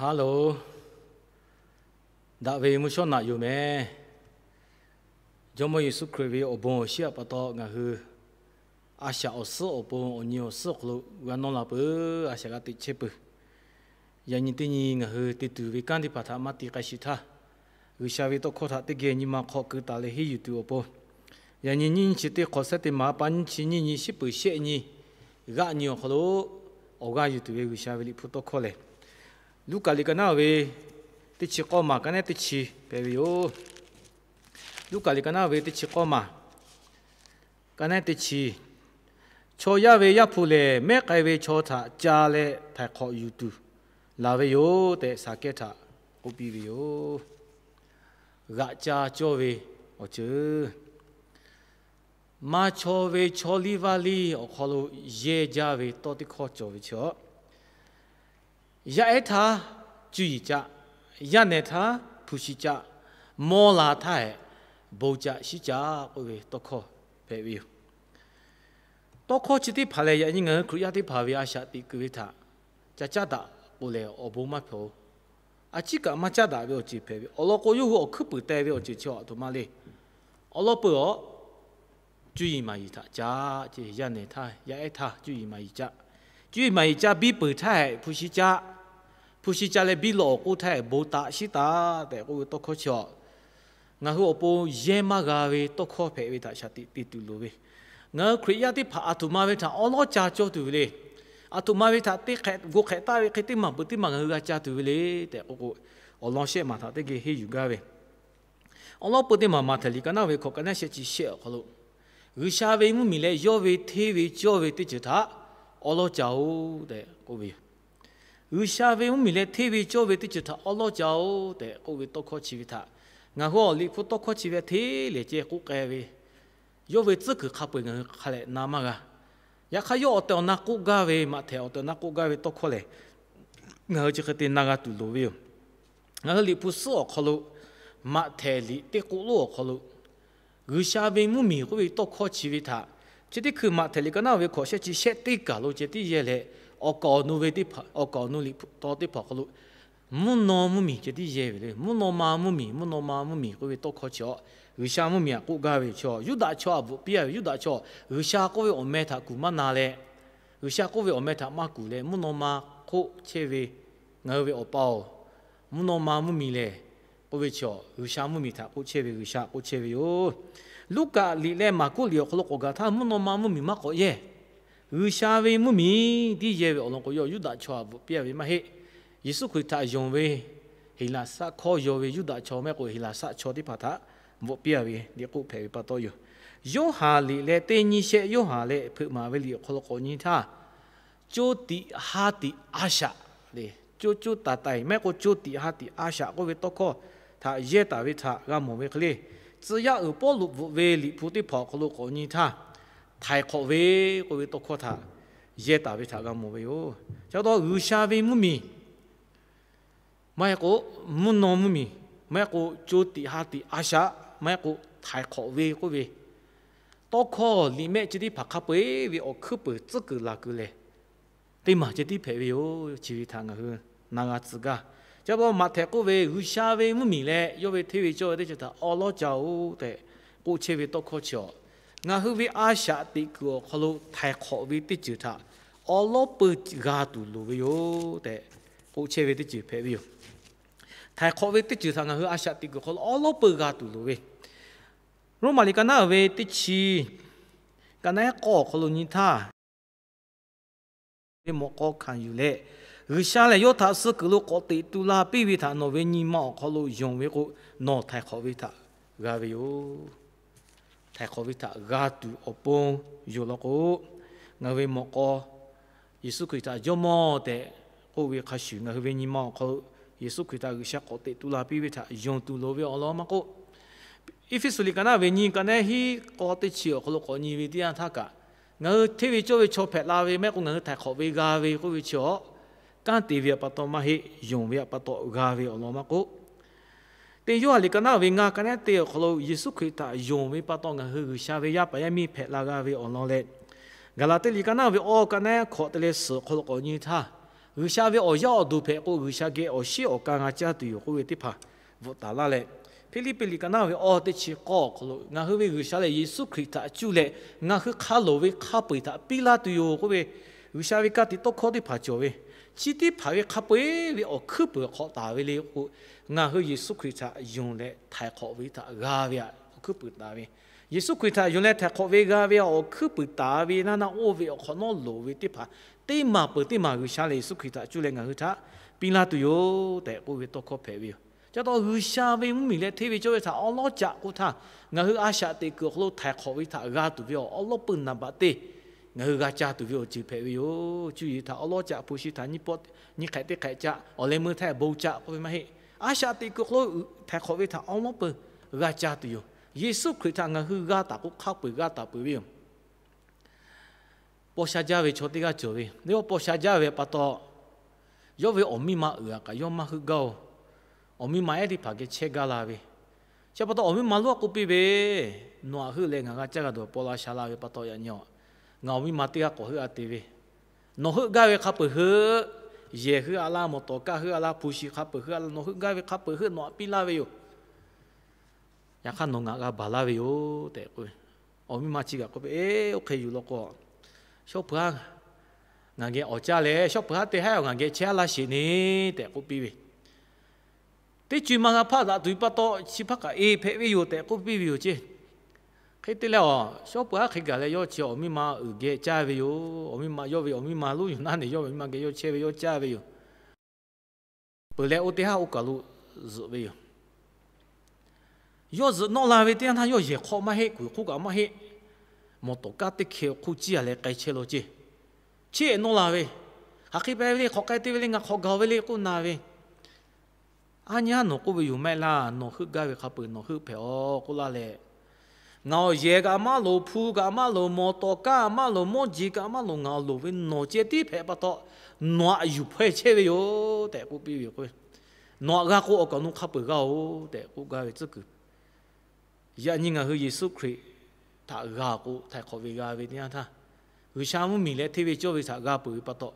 Hello, daꞈ ve mvuhˇ shawˉ naꞈ yoˬ mehˍ. Jawˇmawˇ Yeˍsuˆ Hkriꞈ ve awˬ bon awˬ shinˉ htaꞈ pa taw ngaˬ hui a shaꞈ awˬ suhˉ awˬ pon awˬ nyi awˬ suhˉ awˬ hk'aw lo g'a nawˇ la peuˬ, a shaꞈ g'a teꞈ chehˇ peuˬ. Yaꞈ nyi teˇ nyi ngaˬ hui te tuˬ ve kanˉ teˇ hpaˍ htaꞈ maˇ te k'ai shiˍ htaˇ, G'uiˬsha ve tawˇ hkawˇ htaꞈ teˇ geh nyi ma hk'aw keu taˍ leh henˇ yuˬ tuˬ awˬ pon, yaꞈ nyi nyiˇ nyi chi teˇ hk'awꞈ sehˉ teˇ ma pa nyiˇ chi nyiˇ nyi shiˉ peuˬ shehˆ nyi g'aˆ nyi awˬ hk'aw lo awˬ g'aˇ yuˬ tuˬ ve G'uiˬsha ve Liꞈ hpu tawˇ hkawˇ lehˬ, Luˉkaꞈ liꞈ ka naˉ ve teˇ chi k'awˇ maˬ ka naˉ teˇ chi hpehꞈ ve yoˬ. Luˉkaꞈ liꞈ ka naˉ ve teˇ chi k'awˇ maˬ ka naˉ teˇ chi, chaw yaˇ ve Yaˇ hpu lehˬ, mehˉ k'ai ve chaw htaꞈ ca leh htaiˍ hk'awꞈ yuˬ tuˬ laˬ ve yoˬ tehꞈ, Saˍkehˇ htaꞈ k'oˆ piˇ ve yoˬ. G'aꞈ ca cawˇ ve awˬ ceuˬ, maˇ chaw ve chaw liˇ vaˇ liˇ awˬ hk'aw lo yehˇ jaˇ ve tawˇ teˇ hkawˇ cawˬ ve chaw, yaˇ ehˉ htaˇ cuˇ yiˍ caˆ, yaˇ nehˬ htaˇ hpu shi caˆ, mawˇ la htaˇ hehꞈ bon caˆ shiˉ caˆ k'oˆ ve tawˇ hkawˇ hpehꞈ ve yoˬ. Tawˇ hkawˇ chi teˇ hpaˍ lehˬ, yaꞈ nyi ngaˬ hui Hkriꞈ yaˇ teˇ hpaˍ ve a shaꞈ teꞈ kuiˬ ve htaꞈ ca caˉ daꞈ k'o lehˬ, awˬ bon maˇ hpehꞈ-oˬ. A ciˉ kaꞈ maˇ caˉ daꞈ ve awˬ ceuˬ hpehꞈ ve awˬ lawn k'o, yawˇ hui awˬ hkuiˉ puiˍ teh ve awˬ ceuˬ chi a htoꞈ ma le. Awˬ lawn peuˬ-aˬ, cuˇ yiˍ maˍ yiˍ htaꞈ caˆ ce, yaˇ nehˬ htaˇ yaˇ ehˉ htaˇ cuˇ yiˍ maˍ yiˍ caˆ. Cuˇ yiˍ maˍ yiˍ caˆ biˇ peuˬ htaˇ hehꞈ hpu shi caˆ. Hpu shi ca leh biˇ lawꞈ awˬ k'oˆ htaˇ hehꞈ bon taˆ shiˉ taˆ tehꞈ k'oˆ ve tawˇ hkawˇ chi a, ngaˬ hui awˬ pon yehˇ maˇ g'a ve tawˇ hkawˇ hpehꞈ ve htaꞈ shaˍ tiꞈ te tuˬ loˍ ve. Ngaˬ hui Hkriꞈ yaˇ teˇ hpaˍ a htoꞈ ma ve htaꞈ awˉ lawˉ ca cawˇ tuˬ ve le. A htoꞈ ma ve htaꞈ teˇ hk'ehꞈ g'o hk'ehꞈ taˆ ve hk'e teˇ maˬ peuˬ teˇ maˬ ngaˬ hui g'a ca tuˬ ve le tehꞈ k'oˆ k'o, awˬ lawn shehˆ maˬ htaꞈ teˇ geh henˇ yuˬ gaˇ ve. Awˬ lawn peuˬ teˇ maˬ Maꞈhtehˍ liꞈ ka naˉ ve hkawꞈ ka naˉ shehˆ chi shehˆ awˬ hk'aw lo, G'uiˬsha ve mvuhˇmiˬ leh yawˇ ve hteˇ ve cawˇ ve teˇ ceuˬ htaꞈ awˉ lawˉ ca-oˬ tehꞈ k'oˆ ve yoˬ. G'uiˬsha ve mvuhˇmiˬ leh hteˇ ve cawˇ ve teˇ ceuˬ htaꞈ awˉ lawˉ ca-oˬ tehꞈ k'oˆ ve tawˇ hkawˇ chi ve htaꞈ ngaˬ hui awˬ Liꞈ hpu tawˇ hkawˇ chi ve hteˇ lehˬ ceh k'oˆ k'ai ve, yawˇ ve tcuhˉ kuiˬ hk'a peu-eˬ ngaˬ hui hk'a lehꞈ na maˇ g'a. Yaꞈ hk'aˇ yawˇ awˬ tehˬ awˬ na k'oˆ gaˇ ve, Maꞈhtehˍ awˬ tehˬ awˬ na k'oˆ gaˇ ve tawˇ hkawˇ lehˬ, ngaˬ hui chi hk'e te na g'a tuˬ loˍ ve yoˬ. Ngaˬ hui Liꞈ hpu suhˉ awˬ hk'aw lo, Maꞈhtehˍ liꞈ teˇ k'oˆ lonˉ awˬ hk'aw lo, G'uiˬsha ve mvuhˇmiˬ k'oˆ ve tawˇ hkawˇ chi ve htaꞈ, chi teˇ hkui Maꞈhtehˍ liꞈ ka naˉ ve hkawꞈ shehˆ chi shehˆ teˇ kaˬ lo ceh tiˉ yehˇ leh, awˬ kaˍ awˬ nu ve teˇ hpaˍ, awˬ kaˍ awˬ nu Liꞈ hpu taw teˇ hpaˍ awˬ hk'aw lo, mvuhˇ naw mvuhˇmiˬ ceh tiˉ yehˇ ve le. Mvuhˇ naw ma mvuhˇmiˬ, mvuhˇ naw ma mvuhˇmiˬ k'oˆ ve tawˇ hkawˇ chi a, G'uiˬsha mvuhˇmiˬ htaꞈ k'oˆ gaˇ ve chi a, Yuˇdaꞈ chaw htaꞈ bvuhꞈ piˇ-a ve. Yuˇdaꞈ chaw G'uiˬsha k'oˆ ve awˬ meh htaꞈ kuˬ maˇ na leh, G'uiˬsha k'oˆ ve awˬ meh htaꞈ maˇ kuˬ leh, mvuhˇ naw ma hk'oˆ chehˇ ve, ngaˬ hui ve Awˬ pa-oˬ, mvuhˇ naw ma mvuhˇmiˬ lehˬ k'oˆ ve chi a, G'uiˬsha mvuhˇmiˬ htaꞈ k'oˆ chehˇ ve, G'uiˬsha k'oˆ chehˇ ve yoˬ. Luˉkaꞈ liꞈ leh Maˍkuˆ liꞈ awˬ hk'aw lo k'awꞈ gaˬ htaˇ, mvuhˇ naw ma mvuhˇmiˬ maˇ k'awꞈ yehˇ. G'uiˬsha ve mvuhˇmiˬ tiˉ yehˇ ve awˬ lawn k'o, yawˇ Yuˇdaꞈ chaw htaꞈ bvuhꞈ piˇ-a ve maˇ heˆ. Yeˍsuˆ Hkriꞈ htaꞈ yonˍ ve Heˍlaˍsaˆ hkawˇ yaw ve Yuˇdaꞈ chaw maˇ heˆ k'o, Heˍlaˍsaˆ chaw teˇ hpaˍ htaꞈ bvuhꞈ piˇ-a ve liꞈ k'oˆ hpehꞈ ve pa taw yoˬ. Yoˇhanˬ liꞈ leh teˇ nyiˇ shehˆ Yoˇhanˬ leh hpeuꞈ maˍ ve liꞈ awˬ hk'aw lo k'awꞈ nyi htaˇ, co tiꞈ ha tiꞈ a shaꞈ le, co co taiˍ taiˍ maˇ heˆ k'o, co tiꞈ ha tiꞈ a shaꞈ k'oˆ ve tawˇ hkawˇ htaꞈ yehˇ taˍ ve htaꞈ g'a mawˬ ve hk'e le, tcuh yaˇ uiˍ Pawˇluꞈ bvuhꞈ ve liꞈ hpu teˇ hpaˍ awˬ hk'aw lo k'awꞈ nyi htaˇ, htaiˍ hk'awꞈ ve k'oˆ ve tawˇ hkawˇ htaꞈ yehˇ taˍ ve htaꞈ g'a mawˬ ve yoˬ. Chi pa taw G'uiˬsha ve mvuhˇmiˬ maˇ heˆ k'o, mvuhˇ naw mvuhˇmiˬ maˇ heˆ k'o, co tiꞈ ha tiꞈ a shaꞈ maˇ heˆ k'o, htaiˍ hk'awꞈ ve k'oˆ ve tawˇ hkawˇ liꞈ mehˆ chi teˇ hpaˍ hk'a peu-eˬ ve awˬ hkuiˉ puiˍ tcuhˉ kuiˬ laˬ kuiˬ lehˬ, teˇ maˬ ceh tiˉ hpehꞈ ve yoˬ. Chi ve htaꞈ ngaˬ hui na g'a tcuh gaˇ. Chi pa taw Maꞈhtehˍ k'oˆ ve, G'uiˬsha ve mvuhˇmiˬ leh yawˇ ve hteˇ ve cawˇ ve teˇ ceuˬ htaꞈ awˉ lawˉ ca-oˬ tehꞈ k'oˆ chehˇ ve tawˇ hkawˇ chi a, ngaˬ hui ve a shaꞈ teꞈ kuiˬ awˬ hk'aw lo htaiˍ hk'awꞈ ve teˇ ceuˬ htaꞈ awˉ lawˉ peu g'a tuˬ loˍ ve yoˬ tehꞈ k'oˆ chehˇ ve teˇ ceuˬ hpehꞈ ve yoˬ. Htaiˍ hk'awꞈ ve teˇ ceuˬ htaꞈ ngaˬ hui a shaꞈ teꞈ kuiˬ hk'aw lo awˉ lawˉ peu g'a tuˬ loˍ ve, Roˉmaꞈ liꞈ ka naˉ ve teˇ chi ka naˉ k'awˇ awˬ hk'aw lo nyi htaˇ, ve mawꞈ k'aw hkanˍ yuˬ leh, G'uiˬsha lehˬ yawˇ htaꞈ suh kuiˬ lo k'awꞈ teꞈ tu la piˇ ve htaꞈ nawˬ ve nyi ma awˬ hk'aw lo yonˍ ve k'o, nawˬ htaiˍ hk'awꞈ ve htaꞈ g'a ve yoˬ. Htaiˍ hk'awꞈ ve htaꞈ g'a tuˬ awˬ pon yoˬ law k'o, ngaˬ hui ve mawꞈ k'aw Yeˍsuˆ Hkriꞈ htaꞈ Jawˇmawˇ tehꞈ k'oˆ ve hk'a shuˍ, ngaˬ hui ve nyi ma awˬ hk'aw lo Yeˍsuˆ Hkriꞈ htaꞈ G'uiˬsha k'awꞈ teꞈ tu la piˇ ve htaꞈ yonˍ tuˬ loˍ ve awˬ lawn maˇ k'oˆ, Eˇfeˇsuꞈ liꞈ ka naˉ ve nyi ka naˉ hiˆ k'awˇ teˇ chi awˬ hk'aw lo k'awꞈ nyi ve teˇ yanˇ htaˇ kaꞈ, ngaˬ hui hteˇ ve cawˇ ve chaw hpehꞈ la ve maˇ heˆ k'o, ngaˬ hui htaiˍ hk'awꞈ ve g'a ve k'oˆ ve chi a, kanˉ te ve pa taw maˇ heˆ, yonˍ ve pa taw g'a ve awˬ lawn maˇ k'oˆ, teˇ Yoˇhanˬ liꞈ ka naˉ ve ngaˇ ka naˉ teˇ awˬ hk'aw lo Yeˍsuˆ Hkriꞈ htaꞈ yonˍ ve pa taw ngaˬ hui G'uiˬsha ve yaˇ paˍ yaˇ miˇ hpehꞈ la g'a ve awˬ lawn leh, Gaˍlaˍtiˆ liꞈ ka naˉ ve awˇ ka naˉ hkawꞈ te leh suhˍ awˬ hk'aw lo k'awꞈ nyi htaˇ, G'uiˬsha ve awˬ yaˇ awˬ duˬ hpehꞈ k'o, G'uiˬsha geh awˬ shiˉ awˬ ka g'a caˇ tuˬ yoˬ k'oˆ ve teˇ hpaˍ bvuhꞈ taˍ laˇ leh, Hpiˇliˇpiˆ liꞈ ka naˆ ve awˇ teˇ chi k'awˇ awˬ hk'aw lo ngaˬ hui ve G'uiˬsha lehˬ Yeˍsuˆ Hkriꞈ htaꞈ cuˇ leh, ngaˬ hui hk'a loˍ ve hk'a peu-eˬ htaꞈ piˇ laˇ tuˬ yoˬ k'oˆ ve, G'uiˬsha ve ka tiꞈ tawˇ hkawˇ teˇ hpaˍ cawˬ ve, chi teˇ hpaˍ ve hk'a peu-eˬ ve awˬ hkuiˉ puiˍ hk'awꞈ taˍ ve le k'o, ngaˬ hui Yeˍsuˆ Hkriꞈ htaꞈ yonˍ leh htaiˍ hk'awꞈ ve htaꞈ g'a ve awˬ hkuiˉ puiˍ taˍ ve, Yeˍsuˆ Hkriꞈ htaꞈ yonˍ leh htaiˍ hk'awꞈ ve g'a ve awˬ hkuiˉ puiˍ taˍ ve naˇ naˆ oˇ ve awˬ hk'awꞈ nawˉ loˍ ve teˇ hpaˍ, teˇ maˬ peuˬ teˇ maˬ G'uiˬsha lehˬ Yeˍsuˆ Hkriꞈ htaꞈ cuˇ leh ngaˬ hui htaꞈ piˇ laˇ tuˬ yoˬ tehꞈ k'oˆ ve tawˇ hkawˇ hpehꞈ ve yoˬ. Chi pa taw G'uiˬsha ve mvuhˇmiˬ leh hteˇ ve cawˇ ve htaꞈ awˉ lawˉ caꞈ k'oˆ htaˇ, ngaˬ hui a shaꞈ teꞈ kuiˬ awˬ hk'aw lo htaiˍ hk'awꞈ ve htaꞈ g'a tuˬ ve awˬ awˉ lawˉ peuˇ naˍ baꞈ teˇ ngaˬ hui g'a caˇ tuˬ ve awˬ ceuˬ hpehꞈ ve yoˬ. Cuˇ yiˍ htaꞈ awˉ lawˉ caꞈ, hpu shi htaꞈ nyiˇ pawˆ nyiˇ hk'ehꞈ teˇ hk'ehꞈ caꞈ, awˬ leh meuˇ htaˇ bon caꞈ k'oˆ ve maˇ heˆ. A shaꞈ teꞈ kuiˬ awˬ hk'aw lo htaiˍ hk'awꞈ ve htaꞈ awˉ lawˉ peuˇ g'a caˇ tuˬ yoˬ. Yeˍsuˆ Hkriꞈ htaꞈ ngaˬ hui g'a taˍ k'o hk'a peu-eˬ g'a taˍ peuˬ ve yoˬ. Paw sha jaˇ ve chaw teˇ g'aˇ cawˬ ve, yawˇ paw sha jaˇ ve pa taw, yawˇ ve awˬ miˇ ma uiˍ-a kaꞈ yawˇ maˇ heuˆ gaˇ-oˬ. Awˬ miˇ ma ehˉ teˇ hpaˍ geh chehˇ gaˇ la ve, chi pa taw awˬ miˇ ma lonˉ k'oˆ piˇ ve, Nawˬ htaꞈ heuˆ leh ngaˬ g'a caˇ g'a dawˬ paw la sha la ve pa taw, yaꞈ nyi-aˬ, ngaˬ awˬ miˇ ma teˇ g'aˇ k'awꞈ heuˆ-a te ve, nawˬ heuˆ gaˇ ve hk'a peu-eˬ heuˆ, yehˬ heuˆ-a laˇ, mawˬ tawˍ kaˇ heuˆ-a laˇ, hpu shi hk'a peu-eˬ heuˆ-a laˇ, nawˬ heuˆ gaˇ ve hk'a peu-eˬ heuˆ, nawˬ htaꞈ piˇ laˇ ve yoˬ. Yaꞈ hk'aˇ nawˬ ngaˬ g'a baˬ laˇ ve yoˬ tehꞈ k'oˆ ve. Awˬ miˇ ma chi kaꞈ k'oˆ piˇ, Eˬ, oˇ hk'e yuˬ law k'o, shawˉ peuˬ haˉ ngaˬ geh awˬ caˇ leh, shawˉ peuˬ haˉ te haˉ-oˬ, ngaˬ geh chehˇ haˉ laˇ sheˍ neˇ tehꞈ k'oˆ piˇ ve. Teˇ co ma g'a hpaˆ daꞈ tuˬ ve pa taw, chi hpaˇ kaꞈ eˬ hpehꞈ ve yoˬ tehꞈ k'oˆ piˇ ve yoˬ ceˇ. Hk'e te leh, shawˉ peuˬ haˉ hk'e gaˬ leh yawˇ chi awˬ miˇ ma uiˍ geh caˇ ve yoˬ. Awˬ miˇ ma yawˇ ve awˬ miˇ ma lonˉ yuˬ naˉ neˬ yawˇ ve awˬ miˇ ma geh yawˇ chehˇ ve yawˇ caˇ ve yoˬ. Peuˬ leh oˇ teˇ haˉ oˇ kaˬ lo zuhꞈ ve yoˬ. Yawˇ zuhꞈ nawˆ la ve teˇ yanˇ htaˇ yawˇ yehˬ hk'aw maˇ heˆ, kuiˬ hk'oˆ kaꞈ maˇ heˆ, mawˬ tawˍ kaˇ teˇ hkeh awˬ hk'oˆ ciˇ-a leh k'ai chehˇ law ceˇ. Cheˇ-eꞈ nawˆ la ve, hk'aˬ hk'e pehꞈ ve le, hk'awꞈ k'ai te ve le, ngaˬ hk'awꞈ gaˬ ve le k'oˆ na ve, Aˉ nyi haˉ nawˬ k'oˆ ve yoˬ maˇ heˆ laˇ. Nawˬ heuˆ gaˇ ve hk'a peu-eˬ nawˬ heuˆ hpehꞈ-aw k'oˆ laˇ leh, ngaˬ awˬ yehˬ kaꞈ maˇ loˍ, hpu kaꞈ maˇ loˍ, mawˬ tawˍ kaˇ maˇ loˍ, mawˇ jeˬ kaꞈ maˇ loˍ, ngaˬ awˬ loˍ ve nawˬ ceh tiˉ hpehꞈ pa taw, nawˬ htaꞈ yuˬ hpaweh chehˇ ve yoˬ tehꞈ k'oˆ piˇ ve yoˬ k'o. Nawˬ htaꞈ g'a k'o awˬ kaˬ awˬ nu hk'a peu-eˬ g'a-oˬ tehꞈ k'oˆ gaˇ ve tcuhˉ kuiˬ. Yaꞈ nyi ngaˬ hui Yeˍsuˆ Hkriꞈ htaꞈ g'a k'o htaiˍ hk'awꞈ ve g'a ve teˇ yanˇ htaˇ, G'uiˬsha mvuhˇmiˬ leh hteˇ ve cawˇ ve htaꞈ g'a peuˬ ve pa taw,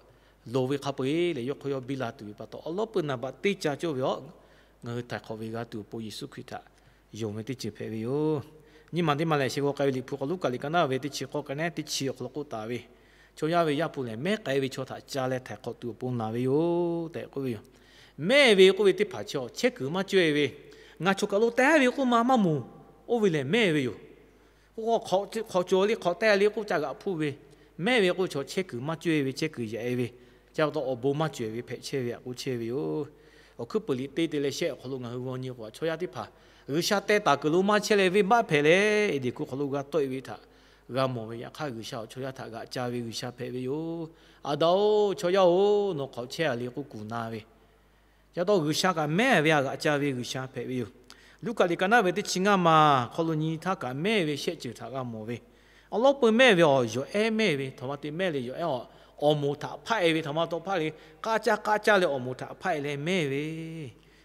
loˍ ve hk'a peu-eˬ leh yawˇ hk'aw yawˇ biˇ la tuˬ ve pa taw, awˉ lawˉ peuˇ naˍ baꞈ teˇ ca cawˇ ve awˬ, ngaˬ hui htaiˍ hk'awꞈ ve g'a tuˬ awˬ pon Yeˍsuˆ Hkriꞈ htaꞈ yonˍ ve teˇ ceuˬ hpehꞈ ve yoˬ. Nyiˇ maˬ teˇ maˬ lehˬ, sheh g'aw k'ai ve Liꞈ hpu k'awꞈ Luˉkaꞈ liꞈ ka naˆ ve teˇ chi k'awˇ ka naˆ teˇ chi awˬ hk'aw lo k'oˆ taˍ ve, chaw yaˇ ve Yaˇ hpu lehˬ mehˉ k'ai ve chaw htaꞈ ca leh htaiˍ hk'awꞈ tuˬ awˬ pon naˍ ve yoˬ tehꞈ k'oˆ ve yoˬ. Mehˉ ve k'oˆ ve teˇ hpaˍ chi chehˇ kuiˬ maˇ cawˇ-e ve, ngaˬ chaw kaˬ lo teh ve k'oˆ ma maˇ moˍ, oˇ ve lehˬ mehˉ ve yoˬ. K'o, hk'awꞈ cawˬ le, hk'awꞈ teh le k'oˆ ca g'aꞈ hpuˇ ve, mehˉ ve k'oˆ chaw chehˇ kuiˬ maˇ cawˇ-e ve, chehˇ kuiˬ yaꞈ-e ve, chi pa taw awˬ bon maˇ cawˬ-e ve hpehꞈ chehˇ ve htaꞈ k'oˆ chehˇ ve yoˬ. Awˬ hkuiˉ puiˍ liꞈ te te leh shehˆ awˬ hk'aw lo ngaˬ hui g'aw nyi k'o, chaw yaˇ teˇ hpaˍ G'uiˬsha teh taˍ kuiˬ lo maˇ chehˇ leh venˇbaˆ hpehꞈ leh, Eˍdenˍ hkuˇ hk'aw lo g'a tawˆ-e ve htaꞈ g'a mawˬ ve. Yaꞈ hk'aˇ G'uiˬsha awˬ chaw yaˇ htaꞈ g'aꞈ ca ve G'uiˬsha hpehꞈ ve yoˬ. Aˬ daꞈ-oˬ, chaw yaˇ-oˬ, nawˬ hk'awꞈ chehˇ-a le k'oˆ kuˬ na ve, yaꞈ taw G'uiˬsha kaꞈ mehˉ ve htaꞈ g'aꞈ ca ve G'uiˬsha hpehꞈ ve yoˬ. Luˉkaꞈ liꞈ ka naˆ ve teˇ chi ngaˇ maˬ hk'aw lo nyi htaˇ kaꞈ mehˉ ve shehˆ ceuˬ htaꞈ g'a mawˬ ve, awˉ lawˉ peuˇ mehˉ ve awˬ yawˬ ehˉ mehˉ ve, htaꞈ ma te mehˉ le yawˬ ehˉ awˬ, awˬ moˍ htaꞈ hpaˆ-e ve, htaꞈ ma taw hpaˆ le, k'aˆ caˇ k'aˆ caˇ leh awˬ moˍ htaꞈ hpaˆ-e leh mehˉ ve,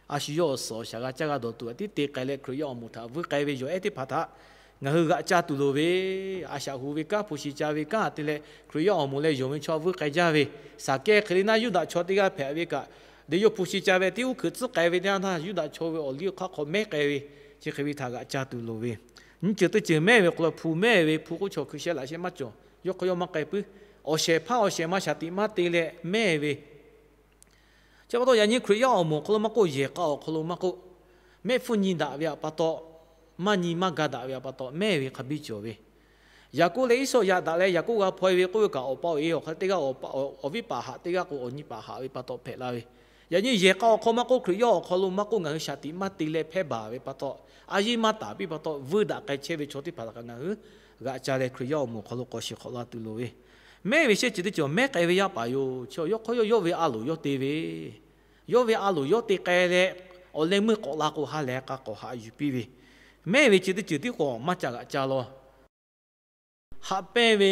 a shu yawˇ awˬ suhˍ awˬ shaˍ g'a caˇ g'a dawˬ tuˬ a tiˉ te k'ai leh Hkriꞈ yaˇ awˬ moˍ htaꞈ vuiˇ k'ai ve yawˬ ehˉ teˇ hpaˍ htaꞈ ngaˬ hui g'aꞈ ca tuˬ loˍ ve, a shaꞈ hu ve kanˉ hpu shi ca ve kanˉ te leh Hkriꞈ yaˇ awˬ moˍ leh yonˍ ve chaw vuiˇ k'ai jaˇ ve, Saˍkehˇ hk'e le naˇ Yuˇdaꞈ chaw teˇ g'aˇ hpehꞈ ve kaꞈ, deꞈ yawˇ hpu shi ca ve tiˉ uˉ hkuiꞈ tcuhˉ k'ai ve teˇ yanˇ htaˇ, Yuˇdaꞈ chaw ve awˬ liˇ awˬ hk'aˇ hk'aw mehˉ k'ai ve, chi hk'e ve htaꞈ g'aꞈ ca tuˬ loˍ ve, nyiˇ ceuˬ teˇ ceuˬ mehˉ ve k'o la hpu mehˉ ve, hpu k'oˆ chaw hkui sheh laꞈ sheh maˇ cawˬ, yawˇ hk'aw yawˇ maˇ k'ai puiˉ, awˬ shehˍ hpaˇ awˬ shehˍ ma shaˍ tiꞈ maˇ te leh mehˉ ve Chi pa taw yaꞈ nyi Hkriꞈ yaˇ awˬ moˍ awˬ hk'aw lo maˇ k'oˆ, yehˬ k'a awˬ hk'aw lo maˇ k'oˆ, mehˆ hpfuhˇ nyi daꞈ ve htaꞈ pa taw, maˇ nyi maˇ ga daꞈ ve htaꞈ pa taw mehˉ ve hk'a biˇ cawˬ ve. Yaˍkoˆ leh Iˉsaˍ yaꞈ daꞈ leh Yaˍkoˆ g'a hpaw-e ve k'oˆ ve kaꞈ, awˬ pa awˬ e awˬ hk'aw teˇ g'aˇ, awˬ viˉ paˍ haꞈ teˇ g'aˇ k'o, awˬ nyi paˍ haꞈ ve pa taw hpehꞈ la ve. Yaꞈ nyi yehˬ k'a awˬ hk'aw maˇ k'oˆ, Hkriꞈ yaˇ awˬ hk'aw lo maˇ k'oˆ, ngaˬ hui shaˍ tiꞈ maˇ te leh hpehˇ baˬ ve pa taw, a yiˇ maˇ taˍ piˇ pa taw, vuiˇ daꞈ k'ai chehˇ ve chaw teˇ hpaˍ htaꞈ kaꞈ ngaˬ hui g'aꞈ ca leh Hkriꞈ yaˇ awˬ moˍ awˬ hk'aw lo k'awꞈ shiˍ hk'awꞈ la tuˬ loˍ ve. Mehˉ ve shehˆ ceuˬ teˇ ceuˬ mehˉ k'ai ve yaˇ paˍ yoˬ. Chi yawˇ hk'aw yawˇ yawˇ ve a loˍ yawˇ te ve, yawˇ ve a loˍ yawˇ te k'ai leh, awˬ leh meuˇ k'awꞈ la k'o ha lehˬ k'a k'awꞈ haꞈ yuˬ piˇ ve, mehˉ ve ceuˬ teˇ ceuˬ tiˉ k'awꞈ maˇ ca g'aꞈ ca law. Haꞈ pehnˇ ve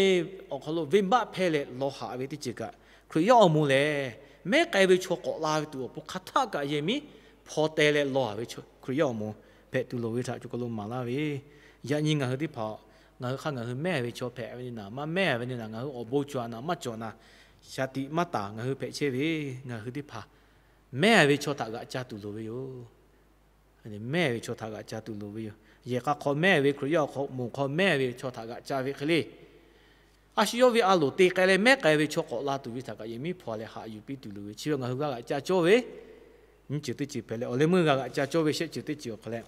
awˬ hk'aw lo venˇbaˆ hpehˇ leh law haꞈ ve teˇ ceuˬ kaꞈ, Hkriꞈ yaˇ awˬ moˍ lehˬ, mehˉ k'ai ve chaw k'awꞈ la ve tuˬ awˬ pon hk'aˬ htaˆ kaꞈ yehˬ miˉ hpaw teh leh law haꞈ ve Hkriꞈ yaˇ awˬ moˍ hpehꞈ tuˬ loˍ ve htaꞈ co ka lo maˍ laˇ ve. Yaꞈ nyi ngaˬ hui teˇ hpaˍ, ngaˬ hui hk'aˇ ngaˬ hui mehˉ ve chaw hpehꞈ ve naˍ, maˇ mehˉ ve naˍ, ngaˬ hui awˬ bon cawˬ naˍ maˇ cawˬ naˍ, shaˍ tiꞈ maˇ taˍ ngaˬ hui hpehꞈ chehˇ ve ngaˬ hui teˇ hpaˍ, mehˉ ve chaw htaꞈ g'aꞈ ca tuˬ loˍ ve yoˬ. Mehˉ ve chaw htaꞈ g'aꞈ ca tuˬ loˍ ve yoˬ. Yehˬ k'a hk'aw mehˉ ve, Hkriꞈ yaˇ awˬ hk'aw moˍ hk'aw mehˉ ve chaw htaꞈ g'aꞈ ca ve hk'e le. A shu yawˇ ve a loˍ te k'ai leh mehˉ k'ai ve chaw k'awꞈ la tuˬ ve htaꞈ kaꞈ yehˬ miˉ hpaw leh haꞈ yuˬ piˇ tuˬ loˍ ve. Chi ve ngaˬ hui g'a g'aꞈ ca cawˇ ve nyiˇ ceuˬ teˇ ceuˬ hpehꞈ leh, awˬ leh meuˇ g'a g'aꞈ ca cawˇ ve shehˆ ceuˬ teˇ ceuˬ awˬ hk'aw leh,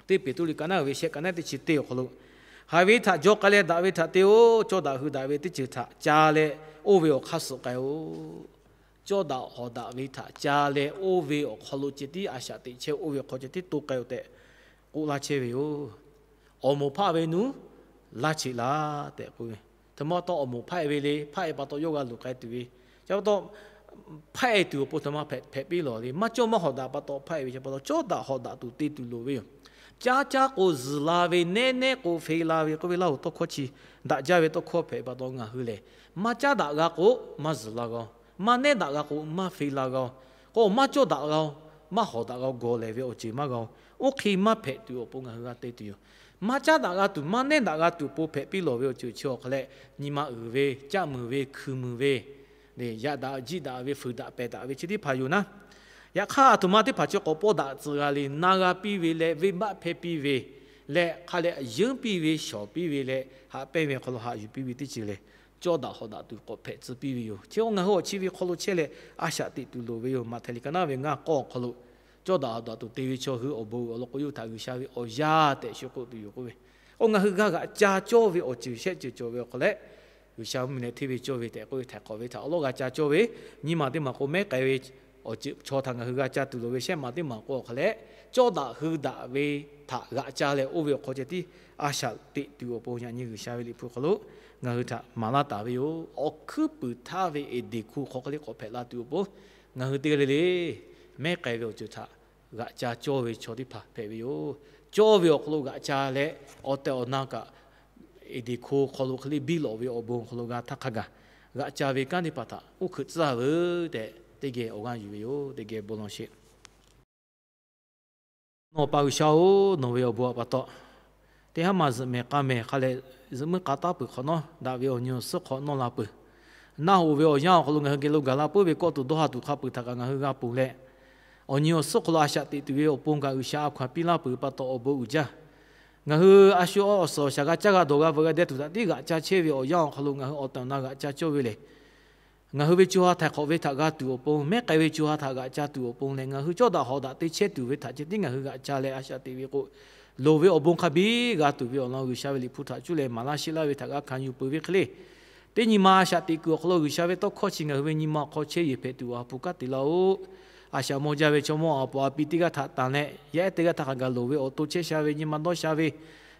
teˇ Peˍtruˆ liꞈ ka naˉ ve shehˆ ka naˉ teˇ chi teˇ awˬ hk'aw lo, haiˬ ve htaꞈ jaw k'ai leh daꞈ ve htaꞈ te-o. Cawˇ daꞈ hui daꞈ ve teˇ ceuˬ htaꞈ ca leh oˇ ve awˬ hk'aˇ suh k'ai-o. Cawˇ daꞈ hawˍ daꞈ ve htaꞈ ca leh oˇ ve awˬ hk'aw lo ceh tiˉ a shaꞈ teꞈ chehˇ, oˇ ve awˬ hk'aw ceh tiˉ to k'ai-o tehꞈ k'oˆ laˇ chehˇ ve yoˬ. Awˬ moˍ hpaˆ ve nuˇ laˇ cheꞈ laˇ tehꞈ k'oˆ ve. Htaꞈ ma pa taw awˬ moˍ hpaˆ-e ve le, hpaˆ-e pa taw yawˇ g'a luˬ k'ai tuˬ ve. Chi pa taw hpaˆ-e tuˬ awˬ pon htaꞈ ma hpehꞈ piˇ lawˬ le. Maˇ cawˇ maˇ hawˍ daꞈ pa taw hpaˆ-e ve. Chi pa taw cawˇ daꞈ hawˍ daꞈ tuˬ te tuˬ loˍ ve yoˬ. Caˇ caˇ k'o zuhˬ la ve, nehˉ nehˉ k'o fe la ve k'oˆ ve, Laˇ huˍ tawˇ hkawˇ chi daꞈ jaˇ ve tawˇ hkawˇ hpehꞈ pa taw ngaˬ hui lehˬ, maˇ caˉ daꞈ g'a k'o maˇ zuhˬ la g'a-o, maˇ nehˉ daꞈ g'a k'o maˇ fe la g'a-o, k'o maˇ cawˇ daꞈ g'a-o, maˇ hawˍ daꞈ g'a-o, gawˬ lehˬ ve awˬ ceuˬ maˇ g'a-o. Oˇ hk'e maˇ hpehꞈ tuˬ awˬ pon ngaˬ hui g'a te tuˬ yoˬ. Maˇ caˉ daꞈ g'a tuˬ, maˇ nehˉ daꞈ g'a tuˬ awˬ pon hpehꞈ piˇ lawˬ ve awˬ ceuˬ chi awˬ hk'aw leh, nyi ma uiˍ ve, caˆ muiˬ ve, hkuiˬ muiˬ ve, yaꞈ daꞈ jiˆ daꞈ ve, fuiˍ daꞈ pehˬ daꞈ ve chi teˇ hpaˍ yoˬ naˉ. Yaꞈ hk'aˇ, aˬ htoꞈ ma teˇ hpaˍ chi k'awꞈ pawˇ daꞈ tcuh g'a le. Na g'a piˇ ve leh, venˇbaˆ hpehˇ piˇ ve leh, hk'a leh yeunˇ piˇ ve, shawˍ piˇ ve leh, haꞈ pehnˇ ve awˬ hk'aw lo haꞈ yuˬ piˇ ve teˇ ceuˬ lehˬ, cawˇ daꞈ hawˍ daꞈ tuˬ k'awꞈ hpehꞈ tcuh piˇ ve yoˬ. Chi k'o ngaˬ hui awˬ chi ve hk'aw lo chehˇ leh a shaꞈ teꞈ tuˬ loˍ ve yoˬ. Maꞈhtehˍ liꞈ ka naˉ ve ngaˇ k'awˇ awˬ hk'aw lo, cawˇ daꞈ hawˍ daꞈ tuˬ te ve chaw hui awˬ bon uiˍ awˬ lawn k'o, yawˇ hui htaꞈ G'uiˬsha ve awˬ yaˇ tehꞈ shu k'oˆ tuˬ yoˬ k'oˆ ve. Oˇ ngaˬ hui g'a g'aꞈ ca cawˇ ve awˬ ceuˬ shehˆ ceuˬ cawˬ ve awˬ hk'aw leh, G'uiˬsha mvuhˇmiˬ leh hteˇ ve cawˇ ve tehꞈ k'oˆ ve htaiˍ hk'awꞈ ve htaꞈ awˬ lawˉ g'a ca cawˇ ve, nyiˇ maˬ teˇ maˬ k'o mehˉ k'ai ve awˬ ceuˬ chaw htaꞈ ngaˬ hui g'a ca tuˬ loˍ ve, shehˆ maˬ teˇ maˬ k'o awˬ hk'aw leh, cawˇ daꞈ hui daꞈ ve htaꞈ g'aꞈ ca leh oˇ ve awˬ hk'aw ceh tiˉ a shaꞈ teꞈ tuˬ awˬ pon yaꞈ nyi G'uiˬsha ve liꞈ hpu hk'aw lo ngaˬ hui htaꞈ maˍ laˇ taˍ ve yoˬ. Awˬ hkuiˉ puiˍ htaˇ ve Eˍdenˍ hkuˇ hk'aw hk'e le k'awꞈ hpehꞈ la tuˬ awˬ pon, ngaˬ hui teˇ g'aˇ le le mehˉ k'ai ve awˬ ceuˬ htaꞈ g'aꞈ ca cawˇ ve chaw teˇ hpaˍ hpehꞈ ve yoˬ. Cawˇ ve awˬ hk'aw lo g'aꞈ ca leh, awˬ tehˬ awˬ na kaꞈ Eˍdenˍ hkuˇ hk'aw lo hk'e le biˇ lawꞈ ve awˬ bon awˬ hk'aw lo g'a htaˇ hk'a gaˬ, g'aꞈ ca ve kanˉ teˇ hpaˍ htaꞈ oˇ hkeuꞈ tcuhˉ-a veuˬ tehꞈ teˇ geh awˬ g'aˇ yuˬ ve yoˬ. Teˇ geh bon lawˬ sheˍ. Nawˬ pa G'uiˬsha-oˬ, nawˬ ve awˬ bon htaꞈ pa taw, teˇ haˉ ma zuhꞈ mehˍ k'a mehˍ hk'a leh, zuhꞈ muiˉ k'a taˉ peuˬ hk'awꞈ nawˉ daꞈ ve awˬ nyi awˬ suhˉ hk'awꞈ nawˉ la peuˬ. Naˆ hoꞈ ve awˬ yanˇ awˬ hk'aw lo ngaˬ hui geh lo gaˬ la puiˉ ve kawˆ tuˬ dawˇ ha tuˬ hk'a peuˬ htaꞈ kaꞈ ngaˬ hui g'a ponˬ leh, awˬ nyi awˬ suhˉ hk'aw lo a shaꞈ teꞈ tuˬ ve awˬ pon kaꞈ G'uiˬsha a hkaw-anˬ piˇ laˇ peuˬ pa taw awˬ bon uiˍ jaˇ. Ngaˬ hui a shu awˬ suhˍ awˬ shaˍ g'a caˇ g'a dawˬ g'a veuꞈ g'a deh tuˬ htaꞈ tiˉ g'aꞈ ca chehˇ ve awˬ yanˇ awˬ hk'aw lo ngaˬ hui awˬ tehˬ awˬ na g'aꞈ ca cawˇ ve lehˬ, ngaˬ hui ve co ha htaiˍ hk'awꞈ ve htaꞈ g'a tuˬ awˬ pon, mehˉ k'ai ve co ha htaꞈ g'aꞈ ca tuˬ awˬ pon leh, ngaˬ hui cawˇ daꞈ hawˍ daꞈ te chehˇ tuˬ ve htaꞈ ceh tiˉ ngaˬ hui g'aꞈ ca leh a shaꞈ teꞈ ve k'o, loˍ ve awˬ bon hk'a biˇ g'a tuˬ ve awˬ lawn G'uiˬsha ve liꞈ hpu htaꞈ cuˇ leh maˍ laˇ sheˆ laˇ ve htaꞈ g'a hkanˍ yuˬ peuˬ ve hk'e le. Teˇ nyi ma a shaꞈ teꞈ kuiˬ awˬ hk'aw lo G'uiˬsha ve tawˇ hkawˇ chi ngaˬ hui ve nyi ma awˬ hk'aw chehˇ yeˬ hpehꞈ tuˬ awˬ ha hpu kanˉ te laˇ-oˆ. A shaꞈ mawˇ jaˇ ve chaw mawˇ a poˍ a pi teˇ g'aˇ htaꞈ tanˬ leh, yaˇ ehˉ teˇ g'aˇ htaˇ hk'a gaˬ loˍ ve awˬ to chehˇ sha ve, nyi ma dawˇ sha ve,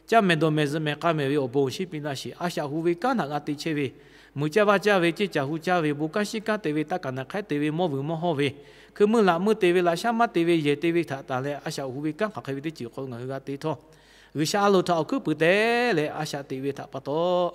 caˇ mehˍ dawˬ mehˍ zuhꞈ mehˍ k'a mehˍ ve awˬ bon awˬ shinˉ piˇ laˇ sheˍ. A shaꞈ hu ve kanˉ htaꞈ g'a te chehˇ ve, muiˬ caˇ vaˇ caˇ ve, ceˇ caˬ hu caˇ ve, bon kanˉ shinˉ kanˉ te ve, taˇ kaˍ naˍ hk'aiˉ te ve, mawˇ vuiˬ mawˇ hawˇ ve, hkui meuˇ laꞈ meuˇ te ve, laꞈ shaˉ maˇ te ve, yehˬ te ve htaꞈ tanˬ leh a shaꞈ hu ve kanˉ hk'aˬ hk'e ve teˇ ceuˬ awˬ hk'aw lo ngaˬ hui g'a te htawˇ, G'uiˬsha a loˍ htaꞈ awˬ hkuiˉ puiˍ te leh a shaꞈ teꞈ ve htaꞈ pa taw,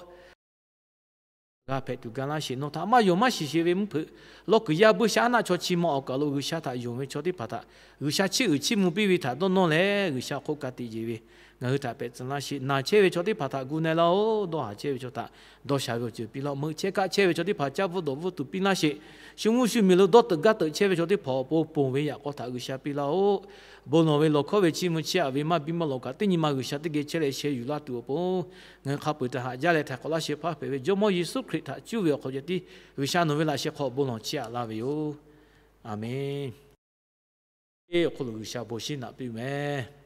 g'a hpehꞈ tuˬ ga laˇ sheˍ. Nawˬ htaꞈ maˇ yonˍ maˇ shiˍ sheˍ ve mvuhˇ hpeuꞈ lawˇ kuiˬ yaˇ buiˇshaˆaˉnaˆ chaw chi ma awˬ kaˬ lo G'uiˬsha htaꞈ yonˍ ve chaw teˇ hpaˍ htaꞈ G'uiˬsha chiˇ uiˍ chiˇ mvuh piˇ ve htaꞈ dawˇ nawˇ leh, G'uiˬsha hk'oˆ ka tiꞈ yeˬ ve ngaˬ hui htaꞈ pehꞈ tcuh laˇ sheˍ. Naˬ chehˇ ve chaw teˇ hpaˍ htaꞈ gu na laˇ-oˆ. Dawˇ haˍ chehˇ ve chaw htaꞈ dawˇ sha ve awˬ ceuˬ piˇ laˇ-oˆ. Meuꞈ chehˇ kaˆ chehˇ ve chaw teˇ hpaˍ caˇ bvuhˆ dawˬ bvuhˆ tuˬ piˇ laˇ sheˍ. Shu mvuhˇ shu miˬ lo dawˇ teuꞈ gaˇ teuꞈ chehˇ ve chaw teˇ hpaˍ awˬ pon ponˬ ve yaꞈ k'aw htaꞈ G'uiˬsha piˇ laˇ-oˆ. Bon lawˬ ve lawˬ hkawˇ ve chiˇ mvuh chiˇ aꞈ ve maˇ biˇ maˇ lawˬ kaꞈ, teˇ nyi ma G'uiˬsha teˇ geh chehˇ leh sheh yuˬ laˇ tuˬ awˬ pon, ngaˬ hui hk'a peu-eˬ htaꞈ haꞈ jaˇ leh htaiˍ hk'awꞈ laˇ sheˍ. Hpaˇ hpehꞈ ve Jawˇmawˇ Yeˍsuˆ Hkriꞈ htaꞈ cuˇ ve awˬ hk'aw ceh tiˉ G'uiˬsha nawˬ ve laꞈ sheh hk'aw bon lawˬ chiˇ aꞈ laˇ ve yoˬ. Aˬmenˍ. Eˇ, awˬ hk'aw lo G'uiˬsha bon shinˉ naꞈ piˇ mehˍ.